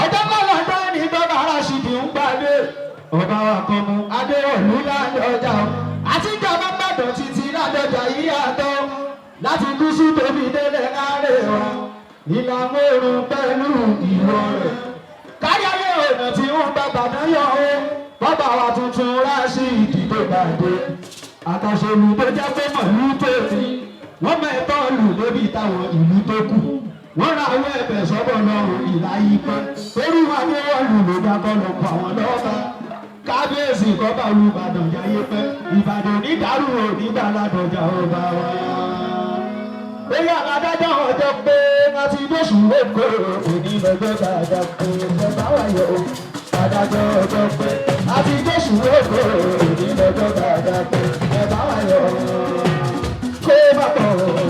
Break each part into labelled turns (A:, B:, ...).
A: Ọjọ́ mọ́lọ́dọ́ ní bàbá Rashidi ń gbàdé. Ọba wa kan mú Adéwọ̀lú Ládọjà o. Àtijọba Ìbàdàn títí Ládọjà yìí àtọ́. Láti gúúsù tóbi délẹ̀ kárẹ̀ wa. Ìlànà òrùn pẹ̀lú ìwọ rẹ̀. Kárí ayé ọ̀nà tí ń bá Ìbàdàn yọ o. Bàbá wa tuntun Rashidi tó gbàdé. Àtàṣèlú tó jẹ́ pé mọ̀lú tó ní. Wọ́n mẹ́tọ́ lù débi táwọn ìlú tó kù. Wọ́n ra àwọn ẹ̀bẹ̀ sọ́bọ̀ lọ́rùn ìlà yìí pẹ́. Torí wọn ní wọ́n lù ló dá kọ́ lọ pa àwọn lọ́ba. Kábíyèsí kọ́ba Olúbàdàn jayé pẹ́. Ìbàdàn onídàárú onígbà Ládọjà ọba wa. Bóyá adájọ́ ọjọ́ pé wọ́n ti dóṣù lóko òní lọ́jọ́ dáadáa pé ẹ bá wà yọ o. Adájọ́ ọjọ́ pé a ti dóṣù lóko òní lọ́jọ́ dáadáa pé ẹ bá wà yọ o. Kó má bọ̀ ọ́.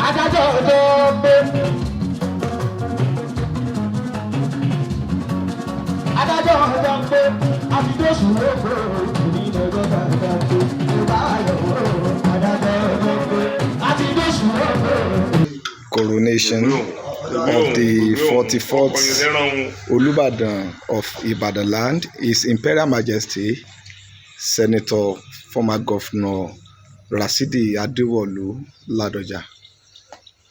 A: Adájọ́ ọjọ́ pé adájọ́ ọjọ́ pé àfidóṣù lóko òní lọ́jọ́ dáadáa pé ẹ bá yọ o. Adájọ́ ọjọ́ pé àfidóṣù lóko.
B: Coronation of the 44th Olubadan of Ibadan land, His Imperial Majesty Senator former Governor Rashidi Adewolu Ladoja.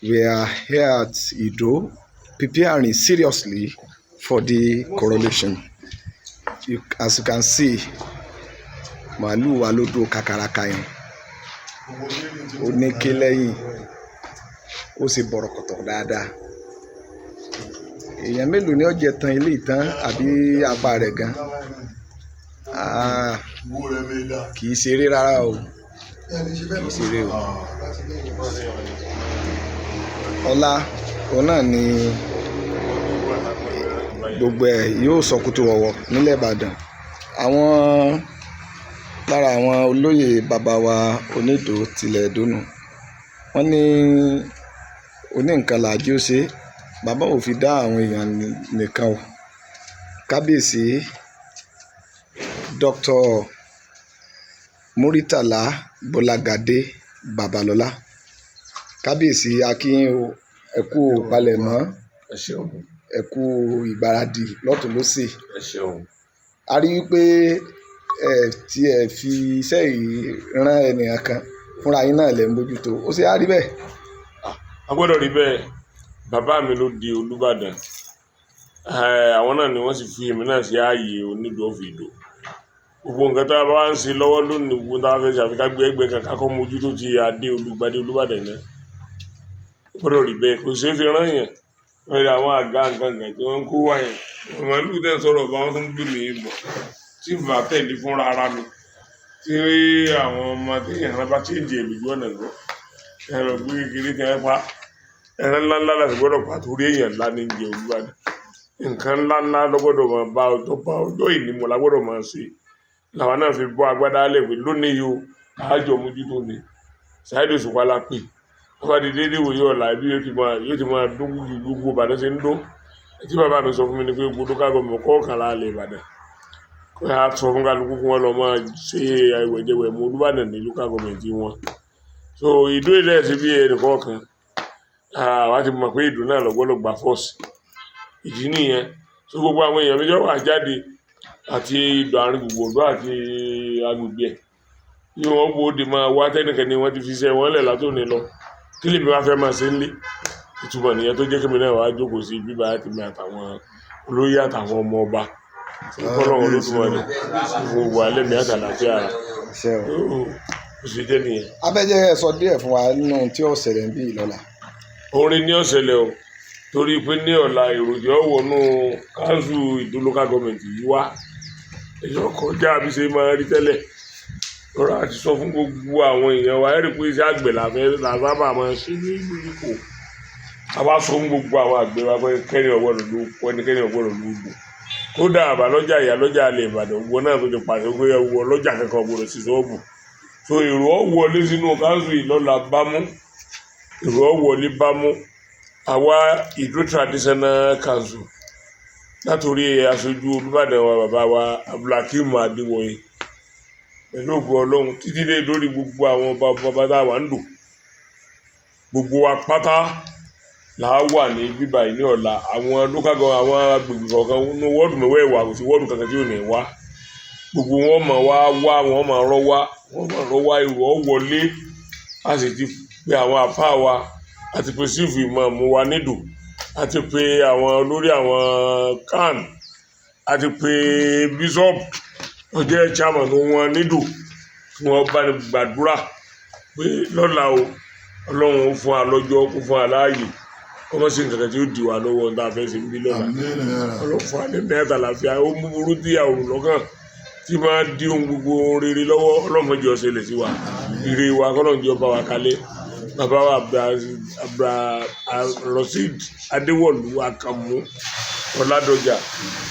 B: We are here at Ido preparing seriously for the coronation. As you can see, màálù wa ló dúró kakaraka yẹn. Ó ní ké lẹ́yìn, ó sì bọ̀rọ̀kọ̀tọ̀ dáadáa. Èèyàn mélòó ni ó jẹ tán ilé ìtàn àbí apá rẹ̀ gan? Ah, kì í ṣeré rárá o, kì í ṣeré o. Ọlá òun náà ni gbogbo ẹ̀ yóò sọkútù wọ̀wọ̀ nílẹ̀ Ìbàdàn. Àwọn lára àwọn olóyè bàbá wa Onídòó tilẹ̀ Ìdó nù. Wọ́n ní oní nǹkan làájí ó ṣe, bàbá ò fi dá àwọn èèyàn nìkan o. Kábíyèsí Dr. Muritàlá Bọ́lágadé Babalọ́lá. Kábíyèsí, a kí yín o, ẹ kú palẹ̀mọ́,
C: Ẹ ṣeun.
B: ẹ kú ìgbáradì lọ́tùn lósì.
C: Ẹ ṣeun.
B: A rí i pé ẹ tí ẹ fi iṣẹ́ yìí rán ẹnìkan kan, fúnra yín náà lẹ̀ ń bójútó. Ó ṣe á rí bẹ́ẹ̀?
C: A gbọ́dọ̀ rí bẹ́ẹ̀. Bàbá mi ló di Olúbàdàn. Àwọn náà ni wọ́n sì fi èmi náà sí ààyè Onídòó of Ìdó. Gbogbo nǹkan tá a bá wá ń ṣe lọ́wọ́ lónìí, gbogbo tá a fẹ́ ṣe, àfi ká gbé ẹgbẹ́ kan ká kọ́ mójútó ti adé Olùgbàdé Olúbàdàn náà. Ó gbọ́dọ̀ rí bẹ́ẹ̀, kò ṣeé fi rán yẹn. Wọ́n rí àwọn àga nǹkan kan tí wọ́n ń kó wá yẹn. Màálù tẹ̀ ń sọ̀rọ̀ bá wọn tó ń gbé mi bọ̀ tí n bá tẹ̀lé fúnra ara mi. Tí àwọn ọmọ tí èèyàn bá change ẹ̀ lójú ọ̀nà lọ. Ẹran gbé kékeré tí wọ́n pa. Ẹran ńlá ńlá láti gbọ́dọ̀ pa torí èèyàn ńlá ní jẹ Olúbàdàn. Nǹkan ńlá ńlá ló gbọ́dọ̀ máa bá ọjọ́ bá ọjọ́ ìnímọ̀ la gbọ́dọ̀ máa ṣe. Làwa náà fi bọ́ agbádá lẹ̀ pé lónìí yìí o, àjọ mójútó ni. Saheed Òṣùpá la pè. Wọ́n bá di déédéé ìwòye ọ̀la bí yóò ti máa dún ju gbogbo Ìbàdàn ṣe ń dún. Tí bàbá mi sọ fún mi ni pé gbogbo local government kọ̀ọ̀kan la lè Ìbàdàn. Kó a sọ fún kálukú kí wọ́n lọ máa ṣe ìwẹ̀jẹwẹ̀mu Olúbàdàn ní local government wọn. So Ìdó ilẹ̀ ṣe bí ẹnì kọ̀ọ̀kan. Àwa ti mọ̀ pé Ìdó náà ló gbọ́dọ̀ gba force. Ìdí nìyẹn. So gbogbo àwọn èèyàn méjì wà jáde àti ìdó àárín gbùngbùn Ìdó àti agbègbè ẹ̀. Bí wọ́n bóde máa wá tẹ́nìkan ni wọ́n ti fi iṣẹ́ wọn lẹ̀ látòní lọ. Kí lèmi wá fẹ́ máa ṣe nílé? Ìtumọ̀ nìyẹn tó jẹ́ kí èmi náà wá jókòó sí bíbá àti mi àtàwọn olóyè àtàwọn ọmọ ọba. Kọ́lọ́run Olódùmarè fún gbogbo wa lẹ́mìí àtàlàáfíà ara.
B: Ṣé o?
C: Ó ṣe jẹ́ nìyẹn.
B: Abẹ́jẹ́ ẹ sọ díẹ̀ fún wa nínú tí ó ṣẹlẹ̀ ń bí lọ́la.
C: Orin ní ó ṣẹlẹ̀ o, torí pé ní ọ̀la èròjà ó wọnú káńsù Ìdó local government yìí wá. Èyí ó kọjá bí ṣe máa rí tẹ́lẹ̀. Lọ́la àti sọ fún gbogbo àwọn èèyàn wa, ẹ rí pé iṣẹ́ àgbẹ̀ la fẹ́ la sábà máa ń ṣe ní ìgbèríko. A bá sọ fún gbogbo àwọn àgbẹ̀ wa pé kẹ́ni ò gbọdọ̀ ló ẹnikẹ́ni ò gbọdọ̀ ló gbò. Kódà àbálọ́jà ìyá lọ́jà alẹ́ Ìbàdàn, gbogbo náà tó ti pàṣẹ pé ẹwọ ọlọ́jà kankan ò gbọdọ̀ sí ṣọ́ọ̀bù. So èrò ó wọlé sínú káńsù yìí lọ́la bámú. Èrò ó wọlé bámú. Àwa Ìdó Traditional Council Látòrí aṣojú Olúbàdàn wa, bàbá wa Abdulhakeem Adéwọyìn, pẹ̀lú ògo Ọlọ́run, títí dé lórí gbogbo àwọn ọba bàbá tá a wà ń dò, gbogbo wa pátá là á wà ní bíbá yìí ní ọ̀la. Àwọn local government, àwọn agbègbè kọ̀ọ̀kan ní wọ́ọ̀dù mẹ́wẹ̀ẹ̀wá, kò sí wọ́ọ̀dù kankan tí ò ní wá. Gbogbo wọn mọ̀ wá wá, wọn máa rọ́ wá, wọn máa rọ́ wá, ìwọ́ wọlé. A sì ti pe àwọn àfáà wa, àti pé sífù ìmáàmù wa nídò, àti pé àwọn olórí àwọn CAN, àti pé bíṣọ́ọ̀bù tó jẹ́ chairman wọn nídò, kí wọ́n bá ní gbàdúrà pé lọ́la o, Ọlọ́run ó fún wa lọ́jọ́, kó fún wa láàyè, kó má sí nǹkan kan tí ó di wa lọ́wọ́ tá a fẹ́ ṣe ń bí lọ́la. Ọlọ́run fún wa ní mẹ́ta àlàáfíà. Ó mú burú tí àwòrán lọ́kàn tí máa di ohun gbogbo rere lọ́wọ́, Ọlọ́run má jẹ́ ó ṣẹlẹ̀ sí wa. Ire wa, kọ́lọ́run jẹ́ ó bá wa kalẹ̀. Bàbá wa Abdulrasheed Adéwọ̀lú Àkànmú Ọládọjà,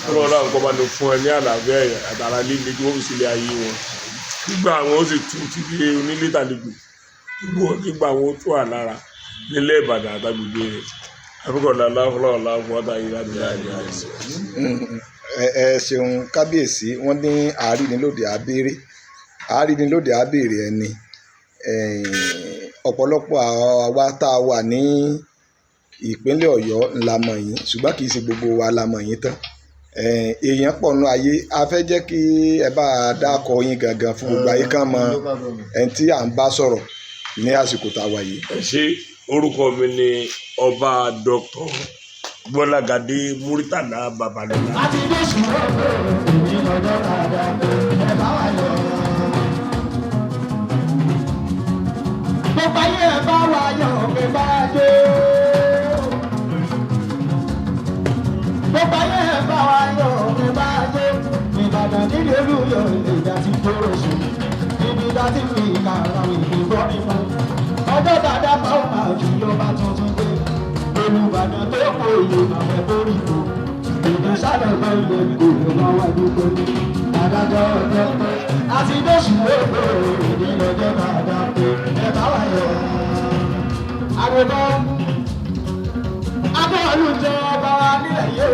C: Ọlọ́run náà kọ́ bá ní fún ẹ ní àlàáfíà àtàrà líle tí wọ́n fi sílẹ̀ ayé wọn, nígbà àwọn ó sì tú títí onílé tàlejò, nígbà àwọn ó tú àlára nílẹ̀ Ìbàdàn àtàgbègbè rẹ̀. Àbíkọ̀lá aláfọlá fún ọ̀tá yìí láti láti láti.
B: Ẹ ṣeun, kábíyèsí. Wọ́n ní àárínilóde abéèrè, àárínilóde abéèrè ẹni. Ọ̀pọ̀lọpọ̀ àwa tá a wà ní ìpínlẹ̀ Ọ̀yọ́ la mọ̀ yín, ṣùgbọ́n kì í ṣe gbogbo wa la mọ̀ yín tán. Èèyàn pọ̀ nù ayé. A fẹ́ jẹ́ kí ẹ bá a dákọ yín gangan fún gbogbo ayé kan mọ ẹni tí à ń bá sọ̀rọ̀ ní àsìkò tá a wà yìí.
C: Ẹ ṣe. Orúkọ mi ni Ọba Dr. Gbọ́lágadé Múrítàlá Babalọ́lá.
A: Àti lóṣù lọ́gbọ̀ èmi lọ́jọ́ dáadáa ẹ bá wa yọ̀. Gbogbo ayé ẹ bá wa yọ̀ pé bá a dé. Gbogbo ayé ẹ bá wa yọ̀ pé bá a dé. Ìbàdàn nílé olúyọ̀ ìjà ti dóró sùn. Ibi tá ti fi kàrà ìlú bọ́ mímú. Ọjọ́ dáadáa bá ò máa fi ọba tuntun dé. Olùbàdàn tó kó iye màmá borí kò. Ìdí sálẹ̀ bọ́ ilé kò lè wá wá dúpẹ́ ní. Adájọ́ ọjọ́ pé àti lóṣù lóko ìdí lọ́jọ́ dáadáa pé ẹ bá wà yọ. Àgbẹ̀bọ̀ Adéwọ̀lú jẹ́ ọba wa nílẹ̀ yóò.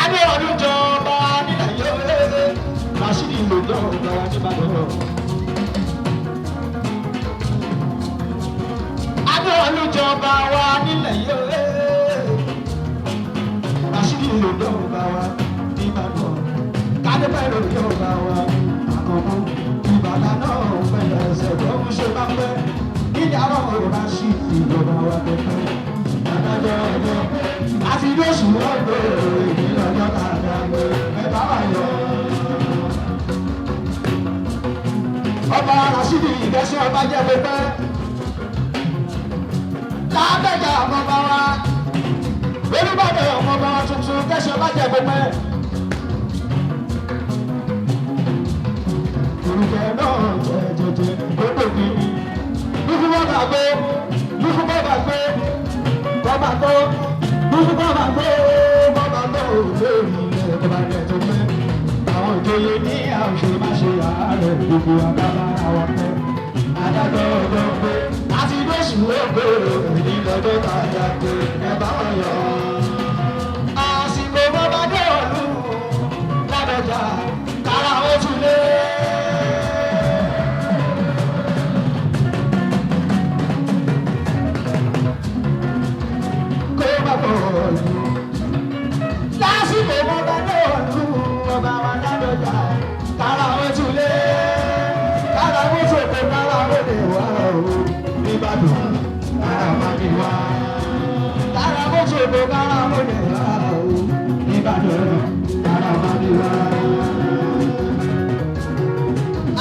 A: Adéwọ̀lú jẹ́ ọba wa nílẹ̀ yóò. Rashidi ló jẹ́ ọba wa níbàdàn. Adéwọ̀lú jẹ́ ọba wa nílẹ̀ yóò. Rashidi ló jẹ́ ọba wa níbàdàn. Kádépẹ́ ló jẹ́ ọba wa àkànmú. Ìbàdàn náà pẹ̀lẹ́ ẹsẹ̀ tó ń ṣe bá pẹ́. Nílẹ̀ àárọ̀ Rashidi lọ́ba wa pẹ́pẹ́. Adájọ́ ọjọ́ àti lóṣù lọ́gbọ̀ọ́ èyí lọ́jọ́ tààdá ẹ bá wà yọ. Ọba Rashidi ìdẹ́sẹ̀ ọba jẹ́ pẹ́pẹ́. Lábẹ́jà ọmọba wa, Olúbàdàn ọmọba wa tuntun kẹ́sẹ̀ ọba jẹ́ pẹ́pẹ́. Olùkẹ́ náà jẹ́ jẹjẹ gbogbo kìíní. Lúkú bàbá gbé, lúkú bàbá gbé, bàbá gbó, lúkú bàbá gbó, bàbá gbó lórí ilẹ̀ bàbá rẹ̀ tó pẹ́. Àwọn ìjòyè ní àwòṣe má ṣe àárẹ̀ gbogbo àbábá àwọn pẹ́. Adájọ́ ọjọ́ pé àti lóṣù ògbó èyí lọ́jọ́ tàjà pé ẹ bá wọn yọ. Àsìkò bàbá dé ọ̀lú ládọjà kára ó tún lé. Kó má bọ̀ ọ̀lú. Lásìkò bàbá dé ọ̀lú ọba wa ládọjà kára ó tún lé. Kára ó ṣòfò kára ó lè wá o Ìbàdàn kára má ní wá. Kára ó ṣòfò kára ó lè wá o Ìbàdàn kára má ní wá.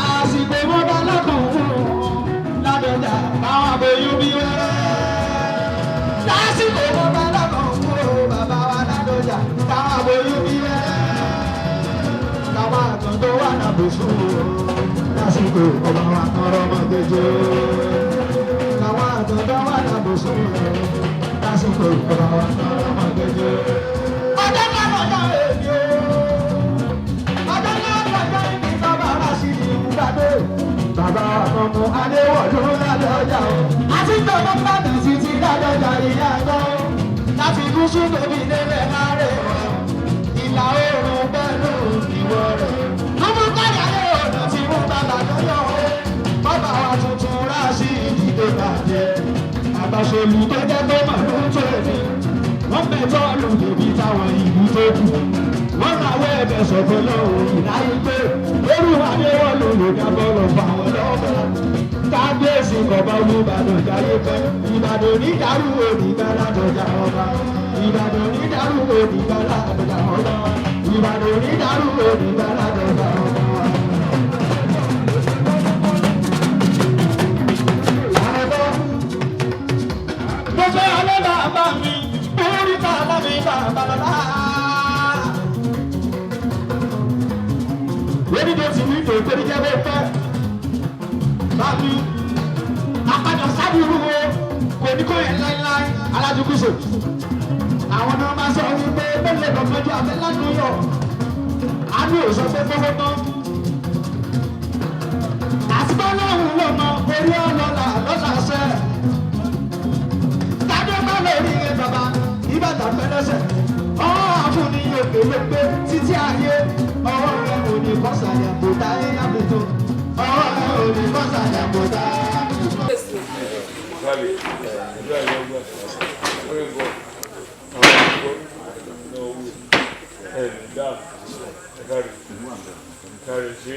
A: Àsìkò bàbá lọ́kùnrin ládọjà báwọn aboyún bí wẹ́rẹ́. Lásìkò bàbá lọ́kùnrin bàbá wa ládọjà báwọn aboyún bí wẹ́rẹ́. Káwọn àtọ̀ tó wà lábùsùn lásìkò ọba wa tọrọ ọmọ jẹjẹ. Káwọn àtọ̀ tó wà lábùsùn lásìkò ọba wa tọrọ ọmọ jẹjẹ. Ọjọ́ náà lọ́jọ́ èmi o. Ọjọ́ náà lọ́jọ́ èmi bàbá Rashidi ń gbàdé. Adéwọ̀lú ládọjà o. Àti gbọ̀ngàn Ìbàdàn títí ládọjà ìyá gbọ́. Láti gúúsù tóbi délẹ̀ láàrẹ̀ wọ̀. Ìlà oòrùn pẹ̀lú ìwọ̀ rẹ̀. Lọ́mú káyà lé ọ̀nà tí mú bàbá lọ́yọ̀ o. Bàbá wa tuntun ráṣí ìdìbò bàjẹ́. Àbàṣolù tó jẹ́ tó mà ló ń tó èmi. Wọ́n bẹ̀ tọ́lù débi táwọn ìlú tó kù. Wọ́n rawọ́ ẹ̀bẹ̀ sọ̀tọ̀ lọ́wọ́ ìláyé pé olúwa ni wọ́n lò lò dábọ̀ lọ fà wọ́n lọ́wọ́. Kábíyèsí kọ̀ọ̀bá Olúbàdàn jáyé pẹ́. Ìbàdàn onídàrú òdìgbà látọjà ọba. Ìbàdàn onídàrú òdìgbà látọjà ọba. Ìbàdàn onídàrú òdìgbà látọjà ọba. Gbogbo alẹ́ bàbá mi, orí bàbá mi bàbá bàbá. Lórí tó ti wí tó torí jẹ́ bó pẹ́. Bàbí àpàdà sábìrú wo kò ní kó yẹn láíláí alájùkúṣe. Àwọn náà máa sọ wípé mélòó lọ́mọdé àfẹ́ lánàá. Àánú ò sọ pé kókó tán. Àti bọ́lá òun ló mọ orí ọlọ́lá lọ́lá ṣẹ́ tàbí ọba lórí ẹ bàbá ìbàdàn pẹlẹsẹ ọwọ́ àfúnni òkè ló pé títí ayé ọwọ́ rẹ ò ní kọsàlẹ̀ kò táyé àbùtò ọwọ́ rẹ ò ní kọsàlẹ̀ kò táyé àbùtò.
C: Sálẹ̀, ìlú àyẹ̀wò orí ń bọ̀, àwọn ọmọ náà wù ẹ̀ ní dáàbò, ẹ̀kárì, ẹ̀kárì sí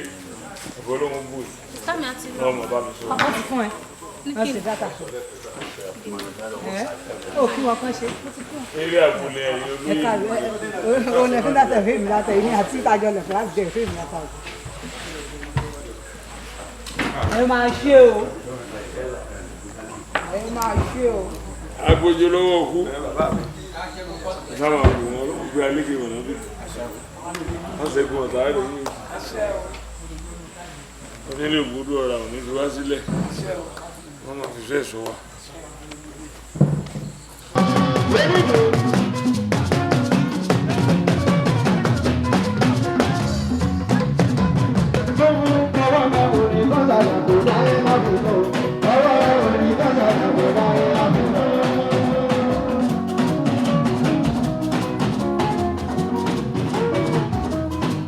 C: ẹ̀fọ́ ló ń bù
D: Sámi àti
C: náà mọ̀ bá mi sọ.
E: Wọ́n ti fún ẹ. Wọ́n ti dátà. Ẹ ó kí wọn kán ṣe.
C: Eré àbúlé ẹ̀yìn
E: Ẹ
C: olóyè
E: ká o lè fún dátà fèmí látà èmi àti ìtajọ lè fún láti jẹ fèmí látà. Ẹ máa ṣe o. Ẹ máa ṣe o.
C: agbójú lọ́wọ́ kú. Sábà wù wọ́n ló gbé alékè wọn náà bí. Wọ́n ṣẹ́gun ọ̀tá rẹ̀ yìí. Wọ́n nílé ògbódò ọ̀rà òní fi wá sílẹ̀. Wọ́n máa fi fẹ́ sọ wa.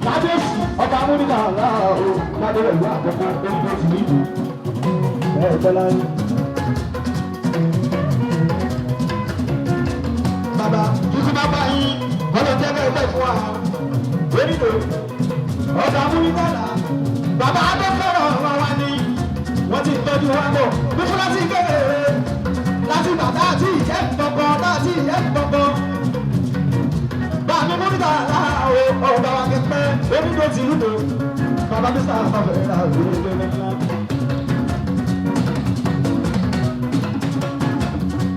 A: Kábíyèsí ọba amúnibà aláàó lábẹ́rẹ́ ìlú àkọ́kọ́ onígbò tì ní ìlú ẹ̀ tọ́lá yín. Bàbá kíkú bá bá yín ọlọ́jẹ́ bẹ́ẹ̀ bẹ́ẹ̀ fún wa. Onídò ọba amúnibà là bàbá adéfẹ́ràn ọmọ wa ni wọ́n ti tọ́jú wa bọ̀ bí fúlá ti kékeré láti bàtà àti ìjẹ́ ìtọ́kọ láti ìjẹ́ ìtọ́kọ bàmí múnita aláwo ọba wa kẹpẹ onídò tí lùdò bàbá mi sáà bá fẹ́ ra òwe lẹ́lẹ́lá.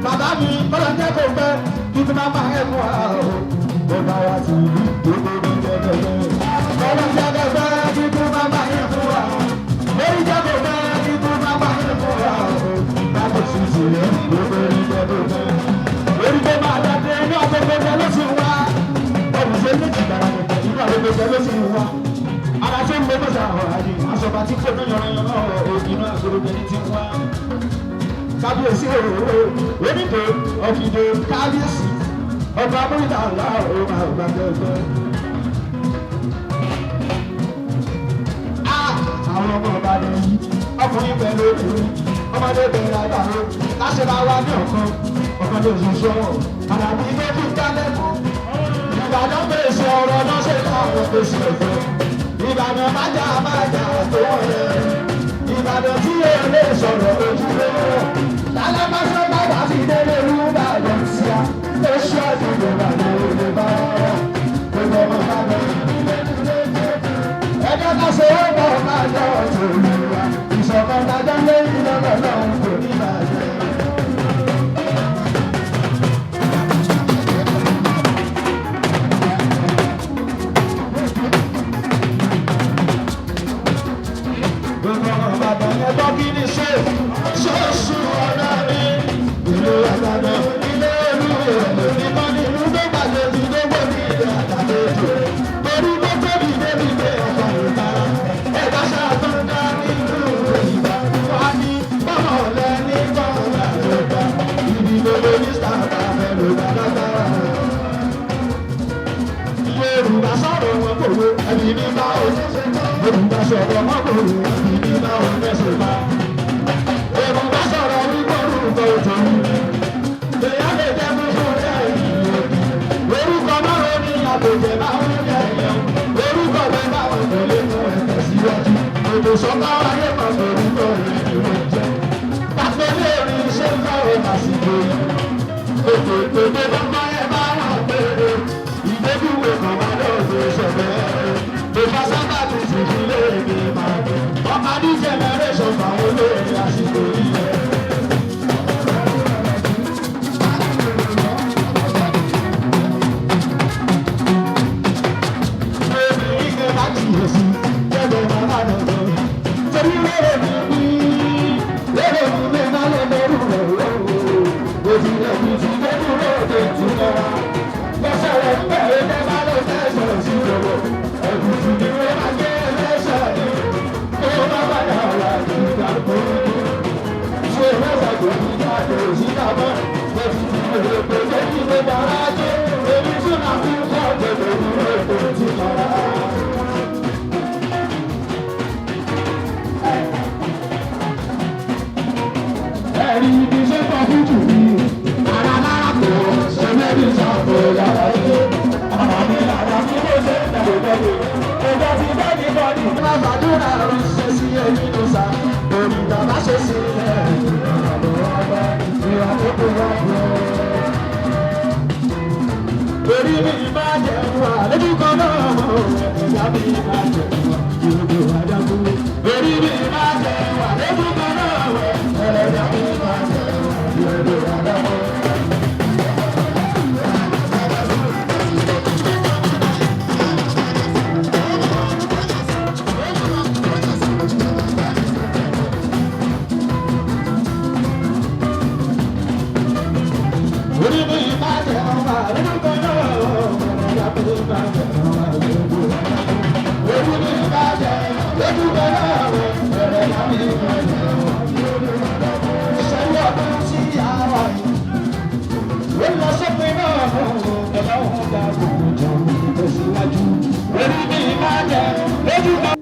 A: Bàbá mi bọ́lá jẹ́ kó pẹ́ kí tí máa máa ẹ̀kọ́ wa o. Bàbá wa ti rí gbogbo ní jẹ́gẹ́dẹ́. Bọ́lá jẹ́ kó pẹ́ kí tí máa máa ẹ̀kọ́ wa o. Lórí jẹ́ kó pẹ́ kí tí máa máa ẹ̀kọ́ wa o. Bàbá sì ti rí gbogbo ní jẹ́gẹ́dẹ́. Lórí tó máa dàdé inú àgbègbè ló ti wá ọ̀rùn méjì gbàrà nìkan inú àgbègbè ló sì wá. Ara tó ń lé mọ́sá ọ̀rọ̀ àdì, aṣọba tí kò ní yànnàyànnà inú àgbègbè ní ti wá. Kábíyèsí òwò onídò ọ̀fìdò kábíyèsí ọba amúlítà aláàrọ̀ àgbà gbẹgbẹ. Àwọn ọmọ ọba ni ọkùnrin pẹ̀lú obìnrin, ọmọdé bẹ̀rẹ̀ àgbàro, láṣẹ máa wá ní ọ̀kan, ọ̀kan ní oṣooṣù ọ̀rọ̀, àdàbí méjì dálẹ́kọ̀ọ́. Ìbàdàn fèsì ọ̀rọ̀ lọ́sẹ̀ láwọn fèsì ọ̀fẹ́. Ìbàdàn májà májà tó wọlé. Ìbàdàn tí yóò lè sọ̀rọ̀ ojú lé. Lálábàṣọ bàbá ti délé Olúbàdàn sí a. Ó ṣe àdúgbò bàbá òde bá wà. Gbogbo ọmọ bàbá ẹjọ́ ká ṣe ó bọ̀ máa jọ ọ̀tún olúwa. Ìṣọ̀kan dájọ́ lẹ́yìn lọ́nà náà kò ní bàjẹ́. Gbogbo ọmọ bàbá yẹn gbọ́ kí ni ṣe ṣóṣù ọ̀nà mi. Ìlú àgbàdo ilé ìlú èrò nìkan ní ìlú tó gbàlejò tó gbò ní ilé àgbàlejò. Torí tó tóbi débi pé ọkọ̀ ìtara. Ẹ̀ka ṣàtúndá nínú ìgbà wá ní ọ̀dọ̀ mọ́kòrò ìdí máa ń fẹsẹ̀ bá. Èrò bá sọ̀rọ̀ wípé orúkọ òtò. Èèyàn lè jẹ́ fúnfún lẹ́yìn òbí. Orúkọ márùn-ún ní àtòjẹ máa ń jẹ ẹ̀yàn. Orúkọ bẹ́ẹ̀ báwọn kò lè mú ẹ̀tẹ̀ síwájú. Ètò sọ́kọ́ ayé kan lórúkọ rẹ̀ ni wọ́n jẹ́. Pàpẹ́lẹ́ orin ṣe ń lọ́rọ̀ lásìkò yìí. Ètò ìpèdè bàbá ẹ bá wà péré. Ìgbébíwé kan máa lọ́ọ̀dọ̀ ṣẹ̀fẹ̀. Bùbá sábà ti sì fi lé mi máa dùn. Ọmọ ní generation fáwọn olóyè àsìkò yìí. Ẹ̀rí ibi ṣe pọ̀ fún jù mí. Ara lára kò ṣe mẹ́rin ṣàkó yàrá yìí. Ọ̀nà mi lára mi ló ṣe bẹ̀rẹ̀ bẹ̀rẹ̀. Ẹjọ́ ti bẹ́ẹ̀ ní bọ́ọ̀dì. Má gbàdúrà rẹ̀ ṣe sí ẹni ló sá. Òrìṣà má ṣe sí ilẹ̀. Ìrànlọ́wọ́ ìrà tó kù wá bọ̀. Torí mi máa jẹun wà lójú kan náà mọ̀. Ẹ̀yà mi máa jẹun wà ìrògbò àdàkù. Torí mi máa jẹun wà lójú kan náà mọ̀. Ẹ̀yà mi máa jẹun wà ìrògbò àdàkù. Orí mi máa jẹun wà lójú kan náà mọ̀. Ẹ̀yà mi máa jẹun wà ìrògbò àdàkù. Orí mi máa jẹun lójú kan náà mọ̀. Ẹ̀yà mi máa jẹun wà ìrògbò àdàkù. Ìṣẹ́yìn ọdún tí a wà yìí. Ó lọ sópin náà mọ̀. Ọlọ́run dá gbogbo jọ ìtẹ̀síwájú. Orí mi máa jẹun lójú kan.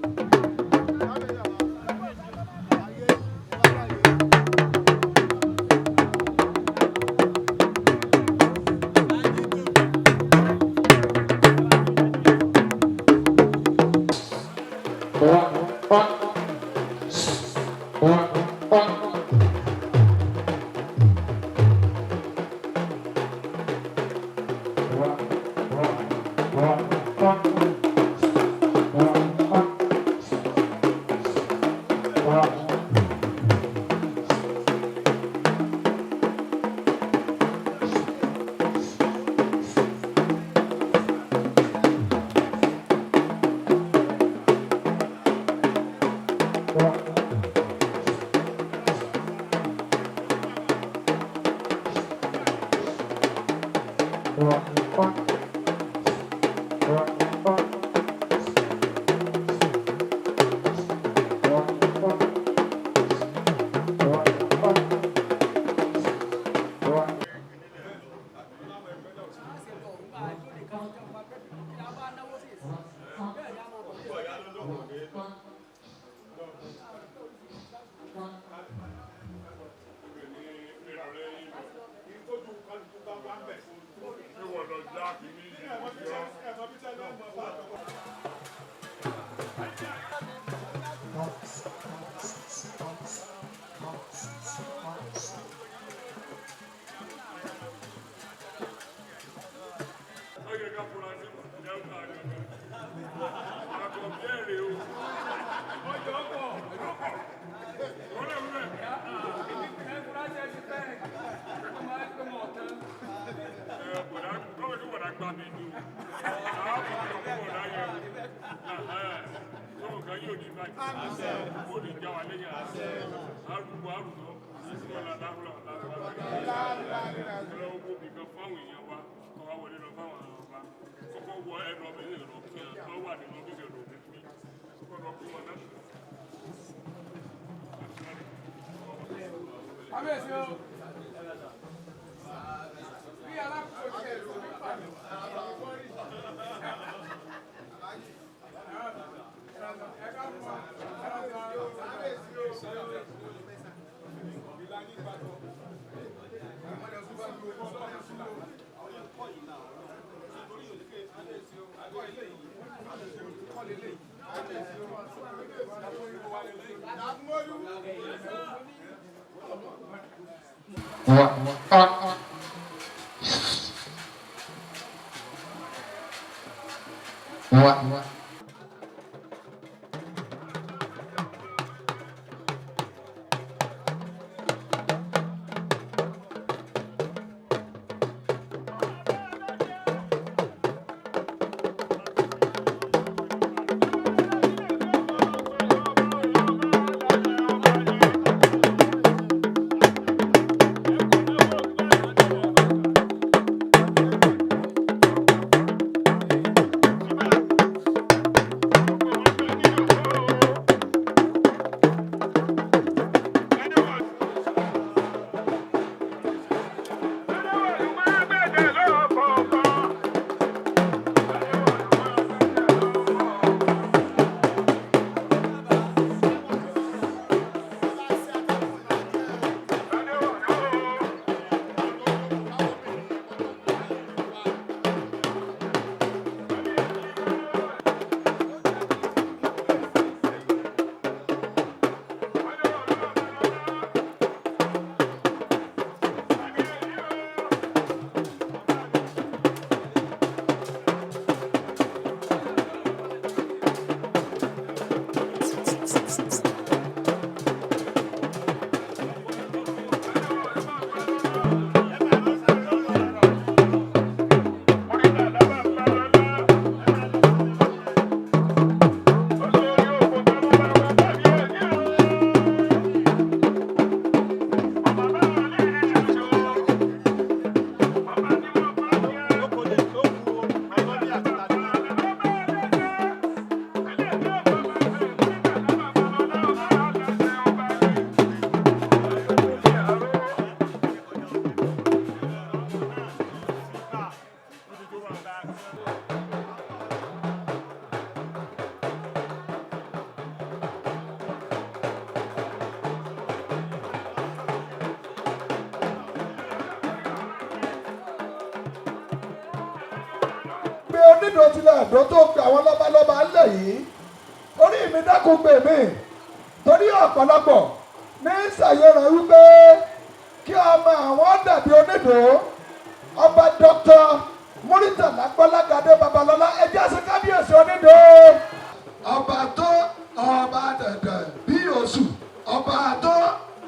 D: Kábíyèsí o. Bí alákòóso ti ẹ̀rù mi pàdé. Ẹ ká fún wa.
A: Pé onídòó tilẹ̀ Ẹdó tó pe àwọn lọ́balọ́ba ńlẹ̀ yìí, orí mi dákun gbè mí, torí ọ̀pọ̀lọpọ̀ ní ṣàyẹ̀rọ̀ wípé kí ọmọ àwọn dàbí onídòó. Ọba Dr. Muritàlá Gbọ́lágadé Babalọ́lá, ẹ jẹ́ àṣẹ kábíyèsí onídòó. Ọba tó ọba dẹ̀dẹ̀ bí oṣù, ọba tó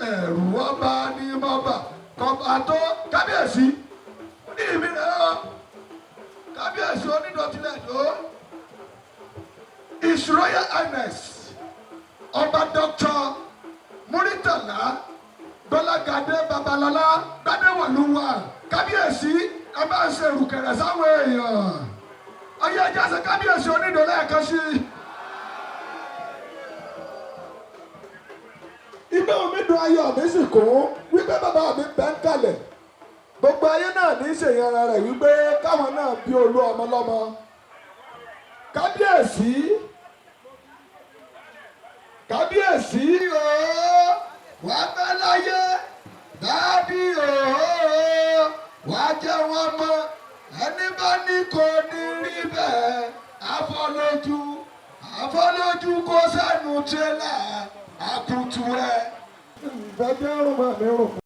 A: ẹ̀rù ọba ní mọ́ba, kọba tó kábíyèsí oní mi rẹ̀ ọ́ kábíyèsí onídòó tilẹ̀ Ẹdó. His Royal Highness Ọba Dr. Muritàlá Gbọ́lágadé Babalọ́lá Gbadéwọ̀lúwà, kábíyèsí, ẹ bá ń ṣe rùkẹ̀rẹ̀ sáwọn èèyàn. Ọyẹ ẹjẹ ṣe kábíyèsí onídòó lẹ́ẹ̀kan sí i. Inú mi dùn, ayọ̀ mi sì kún wípé bàbá mi bẹ́ ń kalẹ̀. Gbogbo ayé náà ní í ṣèyàn ara rẹ̀ wípé káwọn náà bí olú ọmọ lọ́mọ. Kábíyèsí, kábíyèsí ooo, wàá bẹ́ láyé dábì ooo, wàá jẹ́ wọn mọ́. Ẹni bá ní kò ní rí bẹ́ẹ̀, àfọlójú àfọlójú kó sẹ́nu tírélà àkùtù ẹ̀. Ìfẹ́ jẹ́ rùmọ̀ mi rùn.